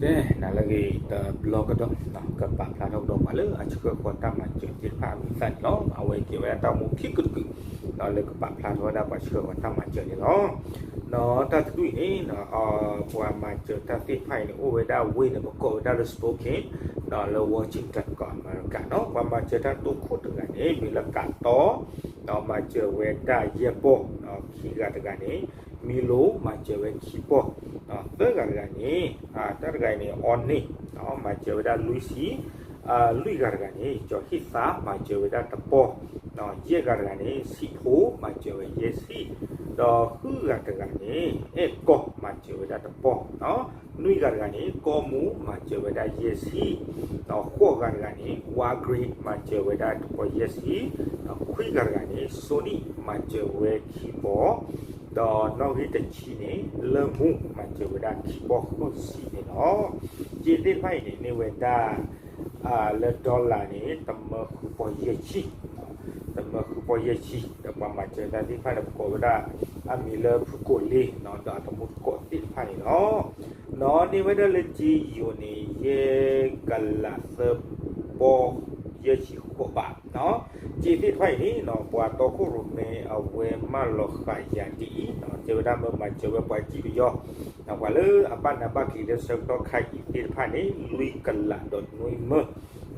ကဲ နၤလၢအဂ့ၤတဘျီကဒီး ကပာ်ဖျါထီၣ်ကဒီးပှၤလၢအဆှၢဃီၤတၢ်မၤစၢၤသ့ၣ်တဖၣ်အမံၤအသၣ်န့ၣ်လီၤ. အဝဲကဲဝဲဒၣ်တၢ်အိၣ်မူခံကတၢၢ်ကတၢၢ် လၢကပာ်ဖျါထီၣ်ဝဲဒၣ်ပှၤဆှၢဃီၤတၢ်မၤစၢၤန့ၣ်လီၤ. ဒီးတၢ်တဒူၣ်အံၤန့ၣ် ပှၤမၤစၢၤတၢ်သ့ၣ်တဖၣ်အံၤန့ၣ် အိၣ်ဝဲဒၣ်ဝ့ၢ်န့ၣ် ပကိးဝဲဒၣ်လၢ Spokane ဒီးလၢ Washington ကီၢ်အမဲရကၤနီၤ. ပှၤမၤစၢၤတၢ်တိခိၣ်တဂၤန့ၣ် မ့ၢ်လၢကးတီ ဒီးမၤစၢၤဝဲဒၣ်ယဲၢ်ပီၢ်, ဒီးခံဂၤတဂၤန့ၣ် မံလိ မၤစၢၤဝဲခံပီၢ်, ဒီးသၢဂၤတဂၤန့ၣ် တၢ်တဂၤအံၤန့ၣ် အီန့ၢ် မၤစၢၤဝဲဒၣ်လွံၢ်ဆံ, လွံၢ်ဂၤတဂၤန့ၣ် ကၠီၤဟ့ၣ်သး မၤစၢၤဝဲဒၣ်တပီၢ်, ဒီးယဲၢ်ဂၤတဂၤန့ၣ် ဆံးဖိ မၤစၢၤဝဲယဲၢ်ဆံ, ဒီးဃုဂၤတဂၤန့ၣ် အဲၣ်ကီၢ် မၤစၢၤဝဲဒၣ်တပီၢ်, နွံဂၤတဂၤန့ၣ် ကီၢ်မိၢ် မၤစၢၤဝဲဒၣ်ယဲၢ်ဆံ, ဒီးဃိးဂၤတဂၤန့ၣ် ဝါဂရ့ မၤစၢၤဝဲဒၣ်တပီၢ်ယဲၢ်ဆံ, ဒီးခွံဂၤတဂၤန့ၣ် စိနံၣ် မၤစၢၤဝဲခံပီၢ်, ဒီးနီၣ်ဂံၢ်တဆံန့ၣ် လၢမူ မၤစၢၤဝဲဒၣ်ခံပီၢ်ဃုဆံန့ၣ်လီၤ. စ့သ့ၣ်တဖၣ်အံၤန့ၣ် န့ၢ်ဝဲဒၣ် လၢ dollar န့ၣ် တမၢဃုပီၢ်ယဲၢ်ဆံ, တမၢဃုပီၢ်ယဲၢ်ဆံ, ဒီးပှၤမၤစၢၤတၢ်သ့ၣ်တဖၣ်န့ၣ် ပကိးဝဲဒၣ် အမံၤလၢဖုကိာ်လ့ ဒီးအတမူတကိးသ့ၣ်တဖၣ်န့ၣ်လီၤ. နီၣ်န့ၢ်ဝဲဒၣ်လၢစ့ယိၤန့ၣ် ယဲၢ်ကလးသၢပီၢ်ယဲၢ်ဆံဃိးဘး, စ့သ့ၣ်တဖၣ်အံၤန့ၣ် ပှၤတီခိၣ်ရိၣ်မဲအဝဲမၢလီၤဃာ်ယၤဒ်အံၤ, တဲဝဲဒၣ်မ့ၢ်မၤစၢၤဝဲပှၤစံၣ်ပယီၤ, ပှၤလၢအဘၣ်နးဘၣ်က့ၤလၢဆၢကတီၢ်ခါအံၤသ့ၣ်တဖၣ်န့ၣ် လွံၢ်ကလးဒီးနွံမၢ,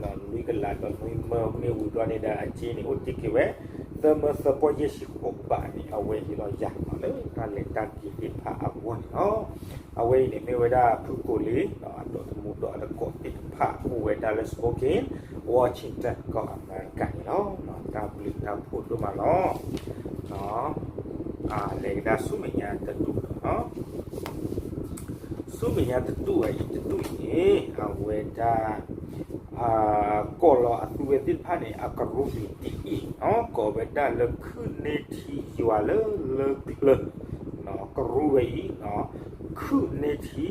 လွံၢ်ကလးဒီးနွံမၢမ့ၢ်ဝံၤဘျီန့ၣ်ဒီး အစ့န့ၣ် အိၣ်တ့ၢ်က့ၤဝဲ သၢမၢသၢပီၢ်ယဲၢ်ဆံဃိးဘးန့ၣ် အဝဲဟ့ၣ်လီၤယၤလၢတၢ်လဲၤတၢ်က့ၤသ့ၣ်တဖၣ်အဂီၢ်န့ၣ်လီၤ. အဝဲအံၤန့ၣ်မ့ၢ်ဝဲဒၣ်ဖုကိာ်လ့ အဒီးတမူဒီးအတကိးသ့ၣ်တဖၣ် အိၣ်ဝဲဒၣ်လၢ Spokane, Washington ကီၢ်အမဲရကၤန့ၣ်လီၤ. တၢ်ဘျုးတၢ်ဖှိၣ်ဒိၣ်မးလီၤ. လဲၤကဒါဆူမဲာ်ညါတဒူၣ်လီၤ. ဆူမဲာ်ညါတဒူၣ်အံၤတဒူၣ်အံၤန့ၣ် အဝဲဒၣ် ကီၢ်လီၤအသူဝဲသ့ၣ်တဖၣ်န့ၣ် အကရူၢ်န့ၣ်ဒ်အံၤ, ကိးဝဲဒၣ်လၢခုၣ်န့ၢ်ထံယွၤလၢလၢချၢကရူၢ်ဝဲအံၤ, ကရူၢ်ဝဲအံၤ ခုၣ်န့ၢ်ထံ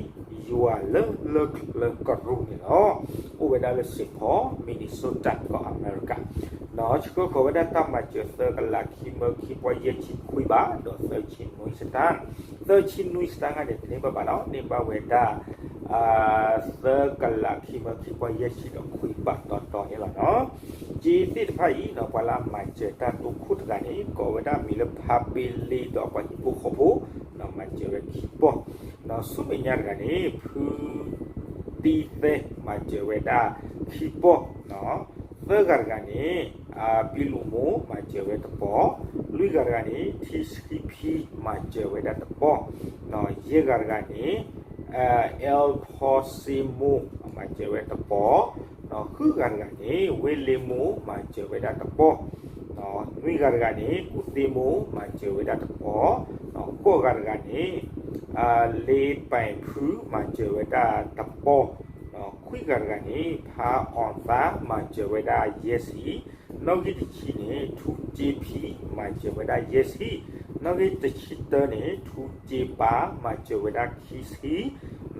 ယွၤလၢလၢချၢကရူၢ်န့ၣ်လီၤ. အိၣ်ဝဲဒၣ်လၢ Saint Paul, Minnesota ကီၢ်အမဲရကၤ, ဆှၢဃီၤဝဲဒၣ်တၢ်မၤစၢၤသၢကလးခံမၢခံပီၢ်ယဲၢ်ဆံခွံဘး ဒီးသၢဆံနွံစတၢၣ်, သၢဆံနွံစတၢၣ်န့ၣ် တန့ၢ်ဘၣ်ဘၣ်နီၤ, န့ၢ်ဘၣ်ဝဲဒၣ် သၢကလးခံမၢခံပီၢ်ယဲၢ်ဆံဒီးခွံဘးတီတီန့ၣ်လီၤနီၤ. စ့သ့ၣ်တဖၣ်အံၤနီၤ ပှၤလၢအမၤစၢၤတၢ်တိခိၣ်တဂၤန့ၣ် ကိးဝဲဒၣ်မံၤလၢဖါပ့လ့ဒီးပှၤဟံၣ်ဖိဃီဖိ, မၤစၢၤဝဲခံပီၢ်, ဆူမဲာ်ညါတဂၤန့ၣ် ဖုတံသဲ မၤစၢၤဝဲဒၣ်ခံပီၢ်, သၢဂၤတဂၤန့ၣ် ပံလူးမိၢ် မၤစၢၤဝဲတပီၢ်, လွံၢ်ဂၤတဂၤန့ၣ် ထံဆှံဖံ မၤစၢၤဝဲဒၣ်တပီၢ်, ယဲၢ်ဂၤတဂၤန့ၣ် အဲလ်ဖီစ့မိၢ် မၤစၢၤဝဲတပီၢ်, ဃုဂၤတဂၤန့ၣ် ဝ့လ့မိၢ် မၤစၢၤဝဲဒၣ်တပီၢ်, နွံဂၤတဂၤန့ၣ် ကူၣ်သ့မိၢ် မၤစၢၤဝဲဒၣ်တပီၢ်, ဃိးဂၤတဂၤန့ၣ် လ့ပၢၢ်ဖု မၤစၢၤဝဲဒၣ်တပီၢ်, ခွံဂၤတဂၤန့ၣ် ဖါအီၣ်သါ မၤစၢၤဝဲဒၣ်ယဲၢ်ဆံ, နီၣ်ဂံၢ်တဆံန့ၣ် ထူစ့ဖံ မၤစၢၤဝဲဒၣ်ယဲၢ်ဆံ, နီၣ်ဂံၢ်တဆံတၢန့ၣ် ထူစ့ပၢ် မၤစၢၤဝဲဒၣ်ခံဆံ, နီၣ်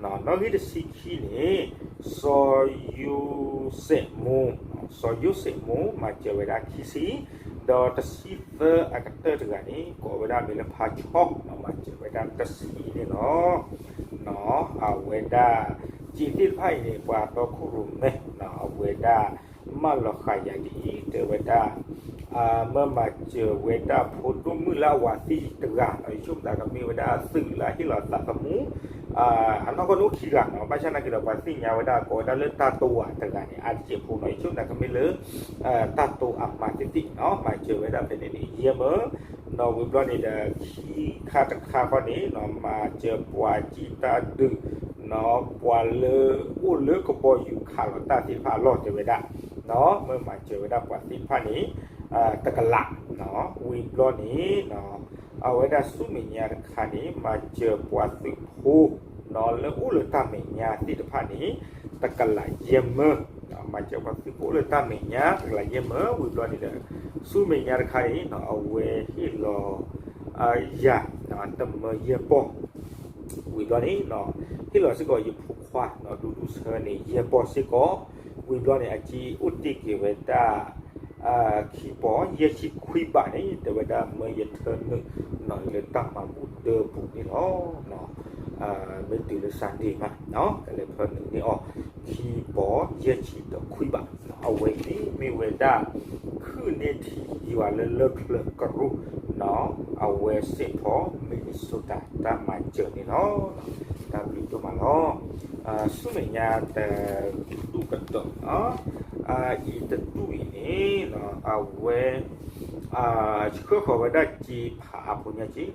ဂံၢ်တဆံခံန့ၣ် စီၤယိၤစဲးမိၢ်, စီၤယိၤစဲးမိၢ် မၤစၢၤဝဲဒၣ်ခံဆံ, ဒီးတဆံသၢအကတၢၢ်တဂၤန့ၣ် ကိးဝဲဒၣ်မံၤလၢဖါဆီ မၤစၢၤဝဲဒၣ်တဆံန့ၣ်လီၤ. အဝဲဒၣ် စ့သ့ၣ်တဖၣ်အံၤန့ၣ် ပှၤတီခိၣ်ရိၣ်မဲ အဝဲဒၣ် မၢလီၤဃာ်ယၤဒ်အံၤ တဲဝဲဒၣ် မၢမၤစၢၤဝဲဒၣ်ဖိဒိၣ်မုၣ်လၢအဝၤသံတဂၤ ယဆိကမိၣ်သးကမ့ၢ်ဝဲဒၣ်သုးလၢအဟ့ၣ်လီၤသးသမူ အနီၢ်ကီၢ်န့ၣ်အိၣ်ခံဂၤနီၤ ဘၣ်ဆၣ်နာ်က့ဒီး ပှၤသ့ၣ်ညါဝဲဒၣ်ကိးဝဲဒၣ်လၢတၢ်တိဝၤတဂၤန့ၣ် အါတက့ၢ်ဖိနီၤ ယဆိကမိၣ်သးကမ့ၢ်လၢ တၢ်တိအမၤသ့ၣ်သ့ၣ်နီၤ မၤစၢၤဝဲဒၣ်ဖဲန့ၣ်န့ၣ် ယဲၢ်မၢ နီၤ ဝံၤဘျီန့ၣ်ဒီး ခံခါတခါဃီန့ၣ်နီၤ မၤစၢၤပှၤစံးတၢ်ဒုး နီၤ ပှၤလၢအိၣ်လၢကဘီယူၤခးလီၤတၢ်သ့ၣ်တဖၣ်အလီၢ်တဲဝဲဒၣ် နီၤ မၢမၤစၢၤဝဲဒၣ်ပှၤသ့ၣ်တဖၣ်န့ၣ် တကလး နီၤ ဝံၤဘျီန့ၣ် အဝဲဒၣ်ဆူမဲာ်ညါတခါန့ၣ် မၤစၢၤပှၤသုးဖိ နီၤ လၢအိၣ်လၢတၢ်မဲာ်ညါသ့ၣ်တဖၣ်န့ၣ် တကလးယဲၢ်မၢ မၤစၢၤပှၤသုးဖိလၢတၢ်မဲာ်ညါ တကလးယဲၢ်မၢ ဝံၤဘျီန့ၣ်ဒီး ဆူမဲာ်ညါတခါန့ၣ် အဝဲဟ့ၣ်လီၤ ယၤ တမၢယဲၢ်ပီၢ် ဝံၤဘျီန့ၣ် ဟ့ၣ်လီၤစ့ၢ်ကီးယဖိခွါ ဒူဒူဆၢန့ၣ် ယဲၢ်ပီၢ်စ့ၢ်ကီး ဝံၤဘျီန့ၣ် အစ့အိၣ်တ့ၢ်က့ၤဝဲဒၣ် ခံပီၢ် ယဲၢ်ဆံခွံဘးန့ၣ် တဲဝဲဒၣ်မၢယထၢနုာ် လၢတၢ်မၤဘူၣ်ဒၢပူၤန့ၣ်လီၤ. မ့ၢ်တုၤလၢ Sunday မး ကလဲၤဖၢနုာ်န့ၢ်အီၤ ခံဘီယဲၢ်ဆံဒီးခွံဘး, အဝဲအံၤန့ၣ်မ့ၢ်ဝဲဒၣ် ခုၣ်န့ၢ်ထံယွၤလၢလၢၢ်ချၢကရူၢ် အဝဲ Saint Paul Minnesota တၢ်မၤစၢၤန့ၣ်လီၤ. တၢ်ဘျုးဒိၣ်မးလီၤ. ဆူမဲာ်ညါတဒူၣ်ကဒီး, အံၤတဒူၣ်အံၤန့ၣ် အဝဲ ဆှၢဃီၤဝဲဒၣ်စ့ဖးအါဖိညါက့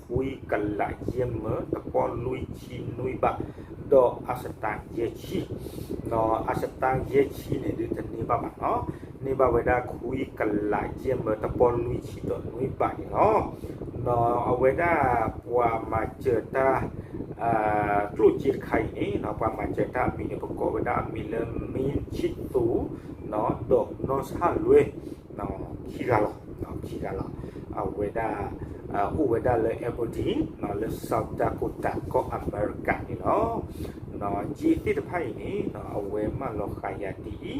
ခွံကလးယဲၢ်မၢတပီၢ်လွံၢ်ဆံနွံဘး, ဒီးအစတါယဲၢ်ဆံ, အစတါယဲၢ်ဆံန့ၣ်ဒုးတန့ၢ်ဘၣ်ဘၣ်နီၤ, န့ၢ်ဘၣ်ဝဲဒၣ်ခွံကလးယဲၢ်မၢတပီၢ်လွံၢ်ဆံဒီးနွံဘးန့ၣ်လီၤ. အဝဲဒၣ်ပှၤမၤစၢၤတၢ် ကျိၣ်စ့တခါအံၤန့ၣ် ပှၤမၤစၢၤတၢ်အမံၤန့ၣ် ပကိးဝဲဒၣ်အမံၤလၢ မ့ၢ်ဆံသူ ဒီးနီၢ်ဆၣ်လွဲ ခံဂၤလီၤ, ခံဂၤလီၤ. အဝဲဒၣ် အိၣ်ဝဲဒၣ်လၢ Aberdeen လၢ South Dakota ကီၢ်အမဲရကၤန့ၣ်လီၤ. စ့သ့ၣ်တဖၣ်အံၤန့ၣ် အဝဲမၢလီၤဃာ်ယၤဒ်အံ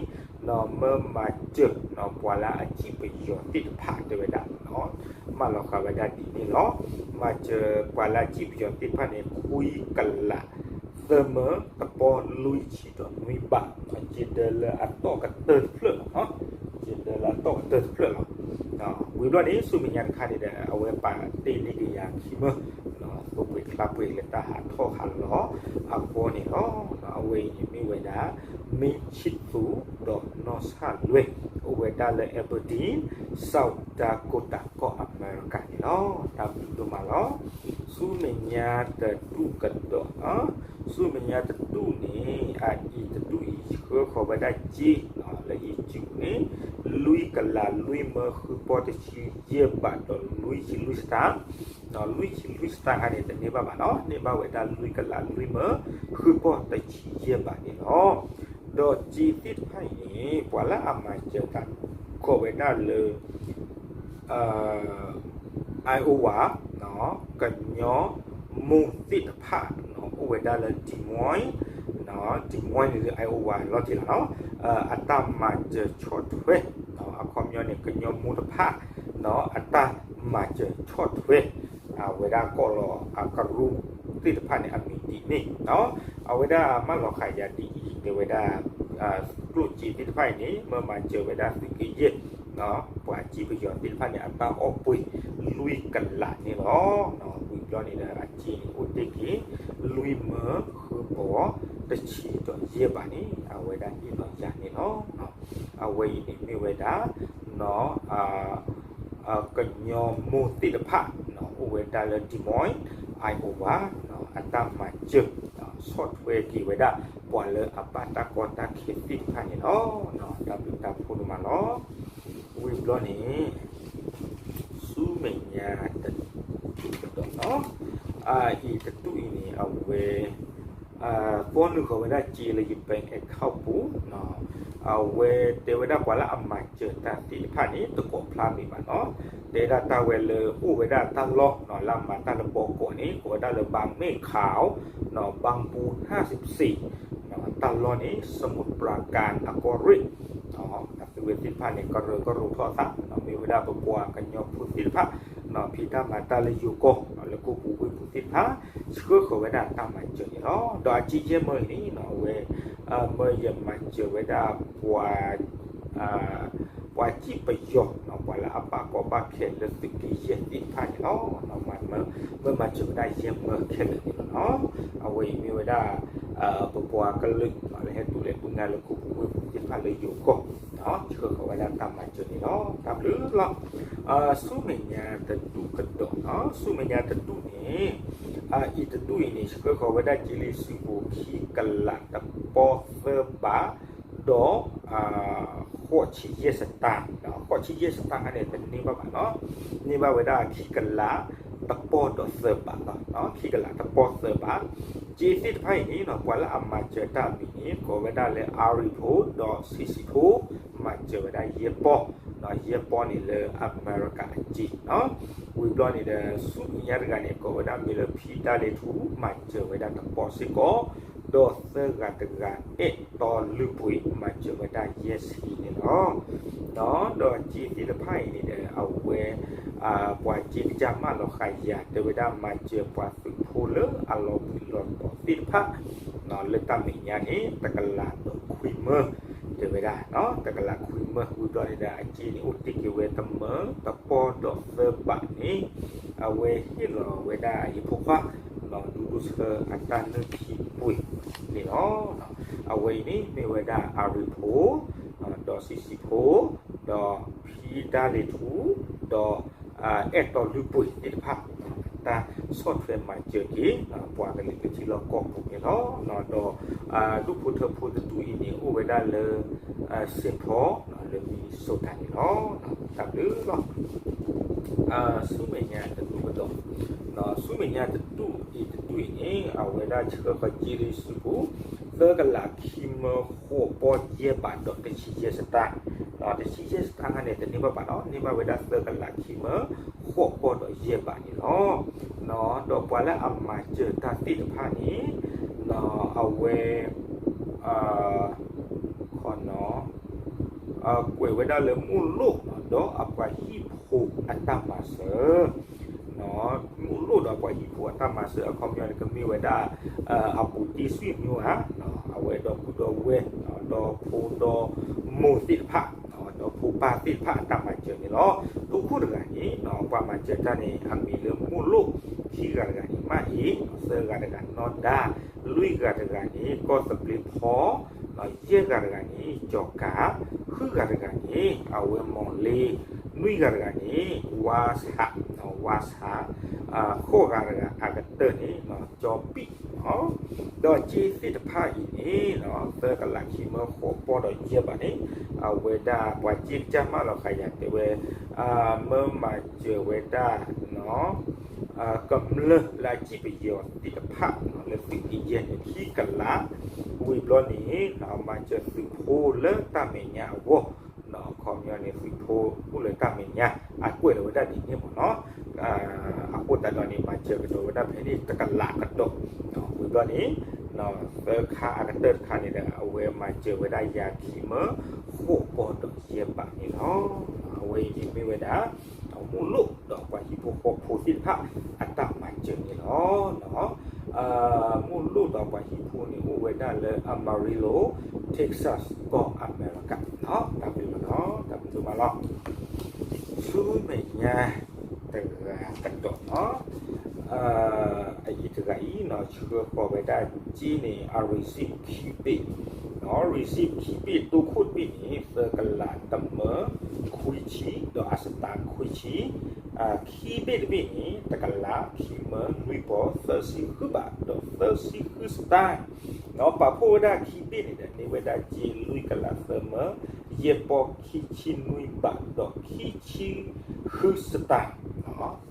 ၤ, မၢမၤစၢၤ ပှၤလၢအစံၣ်ပယီၤသ့ၣ်တဖၣ် တဲဝဲဒၣ် မၢလီၤဃာ်ဝဲဒၣ်ဒ်န့ၣ်လီၤ. မၤစၢၤပှၤလၢအစံၣ်ပယီၤသ့ၣ်တဖၣ်န့ၣ် ခွံကလး သၢမၢတပီၢ်လွံၢ်ဆံဒီးနွံဘး, စ့ဒၢလၢအတီၢ်ကတၢၢ်တဖျၢၣ်လီၤ, စ့ဒၢလၢအတီၢ်ကတၢၢ်တဖျၢၣ်လီၤ. ဝံၤဘျီန့ၣ် ဆူမဲာ်ညါတခါန့ၣ်ဒီး အဝဲပာ်တ့ၢ်န့ၢ်က့ၤယၤခံမၢ, သိပှ့ၤချါပှ့ၤလၢတၢ်ဟးထီၣ်ဟးလီၤအဃိန့ၣ်လီၤ. အဝဲအံၤန့ၣ်မ့ၢ်ဝဲဒၣ် မ့ၢ်ဆံသူ ဒီးနီၢ်ဆၣ်လွဲ အိၣ်ဝဲဒၣ်လၢ Aberdeen, South Dakota ကီၢ်အမဲရကၤန့ၣ်လီၤ. တၢ်ဘျုးဒိၣ်မးလီၤ. ဆူမဲာ်ညါတဒူၣ်ကဒီး, ဆူမဲာ်ညါတဒူၣ်န့ၣ် အအံၤတဒူၣ်အံၤ ဆှၢဃီၤဝဲဒၣ်စ့ လၢအံၤစူၤန့ၣ် လွံၢ်ကလးလွံၢ်မၢဃုပီၢ်တဆံယဲၢ်ဘးဒီးလွံၢ်ဆံလွံၢ်စတၢ်, လွံၢ်ဆံလွံၢ်စတၢ်ခါန့ၣ် တန့ၢ်ဘၣ်ဘၣ်နီၤ, န့ၢ်ဘၣ်ဝဲဒၣ်လွံၢ်ကလးလွံၢ်မၢဃုပီၢ်တဆံယဲၢ်ဘးန့ၣ်လီၤ. ဒီးစ့သ့ၣ်တဖၣ်အံၤန့ၣ် ပှၤလၢအမၤစၢၤတၢ် ကိးဝဲဒၣ်လၢ Iowa ကညီမိၢ်သ့ၣ်တဖၣ် အိၣ်ဝဲဒၣ်လၢ Des Moines, Des Moines န့ၣ်လၢ Iowa လီၤတံၢ်လီၤနီၤ, အတၢ်မၤစၢၤဆီၣ်ထွဲ, အခီပညီန့ၣ် ကညီမိၢ်တဖၣ် အတၢ်မၤစၢၤဆီၣ်ထွဲ အဝဲဒၣ်ကီၢ်လီၤအကရူၢ်သ့ၣ်တဖၣ်န့ၣ် အမံၤဒ်န့ၣ်, အဝဲဒၣ်မၢလီၤဃာ်ယၤဒ်အံၤ တဲဝဲဒၣ် ကျိၣ်စ့သ့ၣ်တဖၣ်အံၤန့ၣ် မၢမၤစၢၤဝဲဒၣ်သုးက့ယဲၢ် ပှၤစံၣ်ပယီၤသ့ၣ်တဖၣ်န့ၣ် အတၢ်အီၣ်ပှ့ၤလွံၢ်ကလးန့ၣ်လီၤ. ဝံၤဘျီန့ၣ်ဒီး အစ့န့ၣ်အိၣ်တ့ၢ်က့ၤ လွံၢ်မၢဃုဘီ တဆံဒီးယဲၢ်ဘးန့ၣ် အဝဲဒၣ်ဟ့ၣ်လီၤယၤန့ၣ်လီၤ. အဝဲအံၤန့ၣ်မ့ၢ်ဝဲဒၣ် ကညီမိၢ်သ့ၣ်တဖၣ် အိၣ်ဝဲဒၣ်လၢ Des Moines, Iowa အတၢ်မၤစၢၤ ဆီၣ်ထွဲက့ၤဝဲဒၣ် ပှၤလၢအဘၣ်တၢ်ကီတၢ်ခဲသ့ၣ်တဖၣ်န့ၣ်လီၤ. တၢ်ဘျုးတၢ်ဖှိၣ်ဒိၣ်မးလီၤ. ဝံၤဘျီန့ၣ် ဆူမဲာ်ညါတဒူၣ်ကဒီးနီၤ, အအံၤတဒူၣ်အံၤန့ၣ် အဝဲ သီနုာ်ဃီၤဝဲဒၣ်စ့လၢယ bank account ပူၤ, အဝဲတဲဝဲဒၣ်ပှၤလၢအမၤစၢၤတၢ်သ့ၣ်တဖၣ်န့ၣ် တကိးဖျါမ့ၢ်ဘၣ်နီၤ, တဲဒၣ်တၢ်ဝဲလၢအိၣ်ဝဲဒၣ်တၢ်လီၢ်နီၤ လၢအမၤတၢ်လၢဘီကီးန့ၣ် ကိးဝဲဒၣ်လၢ ဘၣ်မဲၣ်ခးအီၤ ဘၣ်ပူ ဟၣ်စံးစံး တၢ်လီၢ်န့ၣ် စမူးပရၤကၣ်အကီၢ်ရ့ၣ် အသုဝဲသ့ၣ်တဖၣ်န့ၣ် ကရၢကရိထီၣ်အသး မ့ၢ်ဝဲဒၣ်ပပှၤကညီဖိသ့ၣ်တဖၣ် ဖံးတၢ်မၤတၢ်လၢယိၤကီၢ် လၢခိပူၤဝ့ၢ်ပူၤသ့ၣ်တဖၣ် ဆှၢဃီၤဝဲဒၣ်တၢ်မၤစၢၤန့ၣ်လီၤ. ဒီးအစ့ယဲၢ်မၢအံၤန့ၣ် အဝဲ မၢယမၤစၢၤဝဲဒၣ်ပှၤ ပှၤစံၣ်ပယီၤ ပှၤလၢအဘၣ်ကီဘၣ်ခဲလၢသုးက့ယဲၢ်သ့ၣ်တဖၣ်န့ၣ်လီၤ. မၢမၤစၢၤဝဲဒၣ်ယဲၢ်မၢခဲလၢာ်န့ၣ်လီၤနီၤ. အဝဲအံၤမ့ၢ်ဝဲဒၣ် ပပှၤကလုာ် လၢဟဲတူၢ်လဲၤတူၢ်ငါလၢခိပူၤဝ့ၢ်ပူၤသ့ၣ်တဖၣ်လၢယိၤကီၢ် ဆှၢဃီၤဝဲဒၣ်တၢ်မၤစၢၤန့ၣ်လီၤ. တၢ်ဘျုးလီၤ. ဆူမဲာ်ညါတဒူၣ်ကဒီးနီၤ ဆူမဲာ်ညါတဒူၣ်န့ၣ် အအံၤတဒူၣ်အံၤန့ၣ် ဆှၢဃီၤဝဲဒၣ်စ့လံစံပူၤခံကလးတပီၢ်သၢဘး ဒီး ဃိးဆံယဲၢ်စတၢ်, ဃိးဆံယဲၢ်စတၢ်ခါန့ၣ် တန့ၢ်ဘၣ်ဘၣ်နီၤ, န့ၢ်ဘၣ်ဝဲဒၣ်ခံကလးတပီၢ်ဒီးသၢဘးလီၤ, ခံကလးတပီၢ်သၢဘး, စ့သ့ၣ်တဖၣ်အံၤန့ၣ်နီၤ ပှၤလၢအမၤစၢၤတၢ်အမံၤန့ၣ် ကိးဝဲဒၣ်လၢ အါရံဖိ ဒီးဆံးဆံးဖိ မၤစၢၤဝဲဒၣ်ယဲၢ်ပီၢ်, ယဲၢ်ပီၢ်န့ၣ်လၢအမဲရကၤအစ့နီၤ, ဝံၤဘျီန့ၣ်ဒီး ဆူမဲာ်ညါတဂၤန့ၣ် ကိးဝဲဒၣ်မံၤလၢဖံတၢ်လ့ထူ မၤစၢၤဝဲဒၣ်တပီၢ်စ့ၢ်ကီး, ဒီးသၢဂၤတဂၤ အဲၣ်တီလုၢ်ပှ့ၤ မၤစၢၤဝဲဒၣ်ယဲၢ်ဆံန့ၣ်လီၤ. ဒီးစ့သ့ၣ်တဖၣ်အံၤန့ၣ်ဒီး အဝဲ ပှၤစ့ကစၢ်မၢလီၤဃာ်ယၤ တဲဝဲဒၣ်မၤစၢၤပှၤသုးဖိလၢအလီၤဘှံး လီၤတီၤသ့ၣ်တဖၣ် လၢတၢ်မဲာ်ညါန့ၣ် တကလးဒီးခွံမၢ တဲဝဲဒၣ် တကလးခွံမၢ ဝံၤဘျီန့ၣ်ဒီး အစ့န့ၣ် အိၣ်တ့ၢ်က့ၤဝဲတမၢ တပီၢ်ဒီးသၢဘးန့ၣ် အဝဲဟ့ၣ်လီၤဝဲဒၣ်ယဖိခွါ ဒူဒူဆၢအတၢ်နုၢ်ထံပှ့ၤန့ၣ်လီၤ. အဝဲအံၤန့ၣ် မ့ၢ်ဝဲဒၣ်အရ့ဖိ ဒီးစံးစံးဖိ ဒီးဖံဒါလ့ၤထူ ဒီး အဲၣ်တီလုၢ်ပှ့ၤသ့ၣ်တဖၣ် တၢ်ဆီၣ်ထွဲမၤစၢၤက့ၤ ပှၤကလုာ်လၢထံလီၢ်ကီၢ်ပူၤန့ၣ်လီၤ. ဒီး ဒူၣ်ဖိထၢဖိတဒူၣ်အံၤန့ၣ် အိၣ်ဝဲဒၣ်လၢ Saint Paul လၢ Minnesota န့ၣ်လီၤ. တၢ်ဘျုးလီၤ. ဆူမဲာ်ညါတဒူၣ်ကဒီး ဆူမဲာ်ညါတဒူၣ်အံၤတဒူၣ်အံၤန့ၣ် အဝဲဒၣ်ဆှၢဃီၤစ့လၢစုပူၤ သၢကလးခံမၢဃိးပီၢ်ယဲၢ်ဘးဒီးတဆံယဲၢ်စတၢ်, တဆံယဲၢ်စတၢ်ခါန့ၣ် တန့ၢ်ဘၣ်ဘၣ်နီၤ, န့ၢ်ဘၣ်ဝဲဒၣ်သၢကလးခံမၢဃိးပီၢ်ဒီးယဲၢ်ဘးန့ၣ်လီၤ. ဒီးပှၤလၢအမၤစၢၤတၢ်သ့ၣ်တဖၣ်န့ၣ် အဝဲ ခီနီၤ ကွဲးဝဲဒၣ်လၢမိၢ်လိၣ်ဒီးအပှၤဟံၣ်ဖိအတၢ်မၤစၢၤ, မိၢ်လိၣ်ဒီးပှၤဟံၣ်ဖိအတၢ်မၤစၢၤအခီပညီန့ၣ် ကမ့ၢ်ဝဲဒၣ် အပူၤတ့ၢ်ဆွံမူဧါ, အဝဲဒီပုၢ်ဒီဝဲၢ် ဒီဖိဒီမိၢ်သ့ၣ်တဖၣ် ဒီဖိပၢ်သ့ၣ်တဖၣ်အတၢ်မၤစၢၤန့ၣ်လီၤ. တိခိၣ်တဂၤန့ၣ် ပှၤမၤစၢၤတၢ်န့ၣ် အမံၤလၢမိၢ်လိၣ်, ခံဂၤတဂၤန့ၣ် မၢ်အ့ၣ်, သၢဂၤတဂၤနီၢ်ဒါ, လွံၢ်ဂၤတဂၤန့ၣ် ကီၢ်သဘျ့ဖီ ယဲၢ်ဂၤတဂၤန့ၣ် ကၠီၤကၤ, ဃုဂၤတဂၤန့ၣ် အဝဲမီၢ်လ့, နွံဂၤတဂၤန့ၣ် ဝါဆး, ဝါဆး, ဃိးဂၤတဂၤအကတၢၢ်န့ၣ် ကၠီၤပံၣ်, ဒီးစ့သ့ၣ်တဖၣ်အံၤန့ၣ် သၢကလးခံမၢဃိးပီၢ်ဒီးယဲၢ်ဘးန့ၣ် အဝဲဒၣ်ပှၤစ့ကစၢ်မၢလီၤဃာ်ယၤတဲဝဲ မၢမၤစၢၤဝဲဒၣ် ကမျၢၢ်လၢအစံၣ်ပယီၤသ့ၣ်တဖၣ် လၢသုးက့ယဲၢ်န့ၣ် ခံကလး, ဝံၤဘျီန့ၣ် မၤစၢၤသုးဖိလၢတၢ်မဲာ်ညါအဂီၢ်, အခီပညီန့ၣ် သုးဖိအိၣ်လၢတၢ်မဲာ်ညါ အကွဲးလီၤဝဲဒၣ်ဒ်န့ၣ်မ့ၢ်နီၤ, အဃိသတးဒီးန့ၣ် မၤစၢၤကဒီးဝဲဒၣ်ဖဲန့ၣ်တကလးကဒီး, ဝံၤဘျီန့ၣ် သၢခါအကတၢၢ်တခါန့ၣ်ဒီး အဝဲမၤစၢၤဝဲဒၣ်ယၤခံမၢဃိးပီၢ်ဒီးယဲၢ်ဘးန့ၣ်လီၤ. အဝဲအံၤန့ၣ်မ့ၢ်ဝဲဒၣ် မိၢ်လိၣ်ဒီးပှၤဟံၣ်ဖိဃီဖိသ့ၣ်တဖၣ်အတၢ်မၤစၢၤန့ၣ်လီၤ. မိၢ်လိၣ်ဒီးပှၤဟံၣ်ဖိန့ၣ် အိၣ်ဝဲဒၣ်လၢ Amarillo, Texas ကီၢ်အမဲရကၤ, တၢ်ဘျုးလီၤ, တၢ်ဘျုးဒိၣ်မးလီၤ. ဆူမဲာ်ညါတဂၤကဒီးနီၤ, အအံၤတဂၤအံၤနီၤ ဆှၢဃီၤဝဲဒၣ်စ့န့ၣ် အ receipt ခံဘ့ၣ်, receipt ခံဘ့ၣ် တိခိၣ်တဘ့ၣ်န့ၣ် သၢကလးတမၢခွံဆံ ဒီးအစတးခွံဆံ, ခံဘ့ၣ်တဘ့ၣ်န့ၣ် တကလးခံမၢနွံပီၢ် သၢဆံဃုဘး ဒီးသၢဆံဃုစတၢ်, ဒီးပာ်ဖှိၣ်ဝဲဒၣ်ခံဘ့ၣ်န့ၣ်ဒီး န့ၢ်ဝဲဒၣ်စ့လွံၢ်ကလးသၢမၢ ယဲၢ်ပီၢ်ခံဆံနွံဘး ဒီးခံဆံဃုစတၢ်,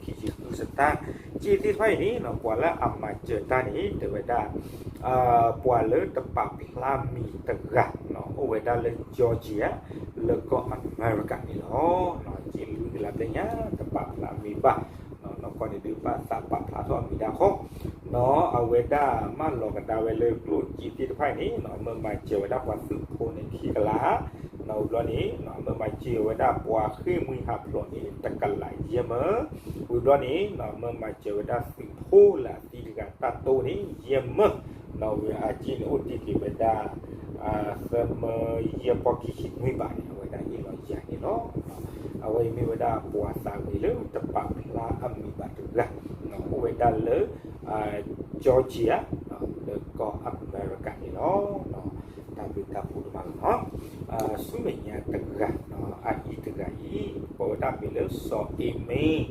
ခံဆံဃုစတၢ်, စ့သ့ၣ်တဖၣ်အံၤန့ၣ် ပှၤလၢအမၤစၢၤတၢ်န့ၣ် တဲဝဲဒၣ် ပှၤလၢတပာ်ဖျါမံၤတဂၤ အိၣ်ဝဲဒၣ်လၢ Georgia လၢကီၢ်အမဲရကၤန့ၣ်လီၤ. စ့လွံၢ်ကလးဘျဲၣ်ညါ တပာ်ဖျါမံၤဘၣ်, နီၢ်ကီၢ်န့ၣ်ဒုးဘၣ်သးပာ်ဖျါထီၣ်အမံၤဒၣ်ဃီ, နီၢ်အဝဲဒၣ်မၢလီၤကဒါဝဲလၢကျိၣ်စ့သ့ၣ်တဖၣ်အံၤန့ၣ် မၢမၤစၢၤဝဲဒၣ်ပှၤသုးဖိန့ၣ်ခံကလး, နီၢ်ဝံၤဘျီန့ၣ် မၢမၤစၢၤဝဲဒၣ်ပှၤဃ့ၢ်မှံဟးဖျိးန့ၣ် တကလးယဲၢ်မၢ, ဝံၤဘျီန့ၣ် မၢမၤစၢၤဝဲဒၣ်သုးဖိလၢအသံတဂၤတၢ်တိၢ်န့ၣ် ယဲၢ်မၢ, နီၢ်ဝံၤအစ့န့ၣ်အိၣ်တ့ၢ်က့ၤဝဲဒၣ် သၢမၢယဲၢ်ပီၢ်ခံဆံနွံဘးန့ၣ် အဝဲဒၣ်ဟ့ၣ်လီၤယၤန့ၣ်လီၤ. အဝဲအံၤမ့ၢ်ဝဲဒၣ်ပှၤသးဂ့ၤလၢတပာ်ဖျါအမံၤဘၣ်တဂၤ, အိၣ်ဝဲဒၣ်လၢ Georgia လၢကီၢ်အမဲရကၤန့ၣ်လီၤ. တၢ်ဘျုးတၢ်ဖှိၣ်ဒိၣ်မးလီၤ. ဆူမဲာ်ညါတဂၤ အအံၤတဂၤအံၤ ကိးဝဲဒၣ်မ့ၢ်လၢစီၤအ့မ့ၢ်,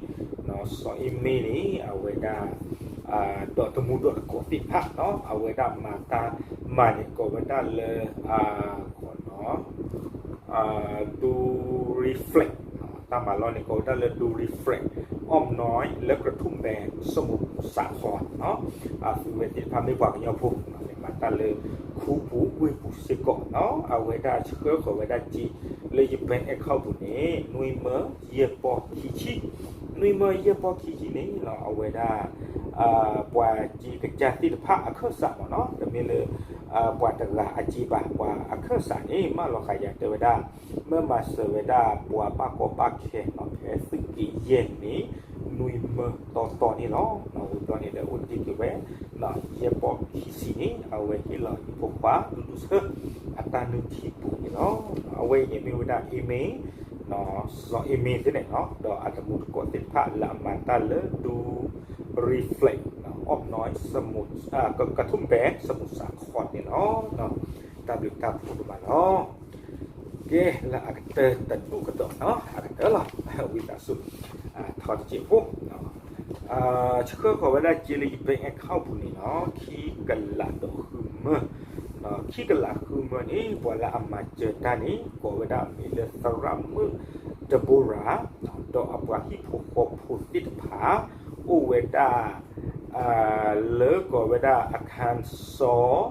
စီၤအ့မ့ၢ်န့ၣ် အဝဲဒၣ် ဒီးတမူဒီးတကိးသ့ၣ်တဖၣ် အဝဲဒၣ်မၤတၢ်မၤန့ၣ် ကိးဝဲဒၣ်လၢ Do Reflect တၢ်မၤလီၢ်န့ၣ် ကိးဝဲဒၣ်လၢ Do Reflect အီၣ်မနီၢ် လၢကရထူၣ်မဲ စမူးစးခီ အသုဝဲသ့ၣ်တဖၣ်မ့ၢ်ပှၤကညီဖိ မၤတၢ်လၢခူပူၤဝ့ၢ်ပူၤစ့ၢ်ကီး အဝဲဒၣ်ဆှၢဃီၤဝဲဒၣ်စ့လၢယ bank account ပူၤန့ၣ် နွံမၢယဲၢ်ပီၢ်ခံဆံ, နွံမၢယဲၢ်ပီၢ်ခံဆံန့ၣ် အဝဲဒၣ် ပှၤစ့ကစၢ်သ့ၣ်တဖၣ်အခၢၣ်စးမ့ၢ်နီၤ တမ့ၢ်လၢ ပှၤတဂၤအစ့ဘၣ် ပှၤအခၢၣ်စးန့ၣ် မၢလီၤဃာ်ယၤတဲဝဲဒၣ် မၢမၤစၢၤဝဲဒၣ်ပှၤဘၣ်ကီဘၣ်ခဲ ဖဲသုးက့ယဲၢ်န့ၣ် နွံမၢတီတီန့ၣ်လီၤ. ဝံၤဘျီန့ၣ်ဒီးအိၣ်တ့ၢ်က့ၤဝဲ ယဲၢ်ပီၣ်ခံဆံန့ၣ် အဝဲဟ့ၣ်လီၤဟံၣ်ဖိခွါဒူဒူဆၢ အတၢ်နုၢ်ထံပူၤန့ၣ်လီၤ. အဝဲအံၤန့ၣ်မ့ၢ်ဝဲဒၣ် အ့မ့ၢ် စီၤအ့မ့ၢ်သ့ၣ်န့ၣ်လီၤ ဒီးအတမူတကိးသ့ၣ်တဖၣ်လၢအမၤတၢ်လၢဒူ Reflect အီၣ်နီၢ် ကထိၣ်မဲ စမူးစးခီန့ၣ်လီၤ. တၢ်ဘျုးတၢ်ဖှိၣ်ဒိၣ်မးလီၤ. ကဲ လၢအကတၢၢ်တဒူၣ်ကဒီးနီၤ အကတၢၢ်လီၤ ဝံသးစူၤ ထီတစဲးဖိ ဆှၢဃီၤဝဲဒၣ်က့လၢယ bank account ပူၤန့ၣ်နီၤ ခံကလးဒီးဃုမၢ ခံကလးဃုမၢန့ၣ် ပှၤလၢအမၤစၢၤတၢ်န့ၣ် ကိးဝဲဒၣ်မ့ၢ်လၢသရၣ်မုၣ်တဘိရၤ ဒီးအပှၤဟံၣ်ဖိဃီဖိသ့ၣ်တဖၣ် အိၣ်ဝဲဒၣ် လၢကိးဝဲဒၣ် Arkansas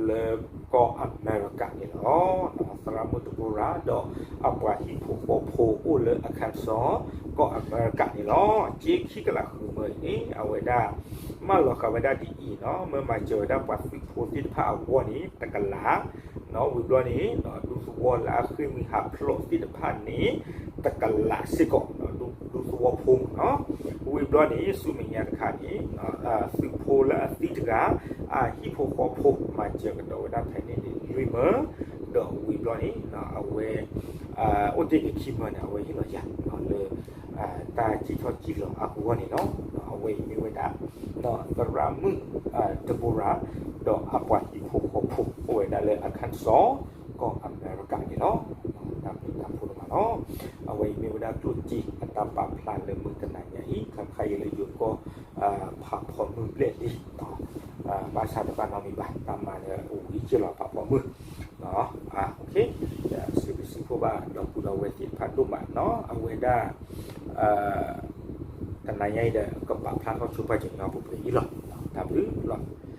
လၢကီၢ်အမဲရကၤန့ၣ်လီၤ. သရၣ်မုၣ်တဘိရၤ ဒီးအပှၤဟံၣ်ဖိဃီဖိအိၣ်လၢ Arkansas ကီၢ်အမဲရကၤန့ၣ်လီၤ. က့ခံကလးဃုမၢအံၤန့ၣ် အဝဲဒၣ် မၢလီၤဃာ်ဝဲဒၣ်ဒ်အံၤနီၤ မၢမၤစၢၤဝဲဒၣ်ပှၤသုးဖိသ့ၣ်တဖၣ်အဂီၢ်န့ၣ် တကလး ဝံၤဘျီန့ၣ် ဒူသဝီလၢအဃ့ၢ်မှံဟးဖျိးသ့ၣ်တဖၣ်န့ၣ် တကလးစ့ၢ်ကီး ဒူသဝီဖိမ့ၢ်နီၤ. ဝံၤဘျီန့ၣ် ဆူမဲာ်ညါတခါန့ၣ် သုးဖိလၢအသံတဂၤ အဟံၣ်ဖိဃီဖိ မၤစၢၤကဒီးဝဲဒၣ်ဖဲန့ၣ်န့ၣ် လွံၢ်မၢ ဒီးဝံၤဘျီန့ၣ် အဝဲ အိၣ်တ့ၢ်က့ၤခံမၢန့ၣ် အဝဲဟ့ၣ်လီၤယၤလၢ တၢ်စံးထီၣ်စံးလီၤအဂီၢ်န့ၣ်လီၤ. အဝဲအံၤမ့ၢ်ဝဲဒၣ် သရၣ်မုၣ်တဘိရၤ ဒီးအပှၤဟံၣ်ဖိဃီဖိ အိၣ်ဝဲဒၣ်လၢ Arkansas ကီၢ်အမဲရကၤန့ၣ်လီၤ. တၢ်ဘျုးတၢ်ဖှိၣ်ဒိၣ်မးလီၤ. အဝဲအံၤမ့ၢ်ဝဲဒၣ်ကျိၣ်စ့အတၢ်ပာ်ဖျါလၢမုၢ်တနၤညါအံၤ ခါခါအံၤလၢယိၤကီၢ် ဖးဖီမုၢ်ဘျဲၣ်လံ ဘၣ်ဆၣ်တဘၣ်နီတမံၤဘၣ် တၢ်မၤလၢအဝံၤက့လီၤဖးဖီမုၢ် စံးဘျုးစံးဖှိၣ်ဘၣ်ဒီပုၢ်ဒီဝဲၢ်သ့ၣ်တဖၣ်ဒိၣ်မးနီၤ အဝဲဒၣ် တနၤညါအံၤဒီး ကပာ်ဖျါထီၣ်ဆိပာ်စၢၤညီပှဲၤပှဲၤအံၤလီၤ. တၢ်ဘျုးလီၤ.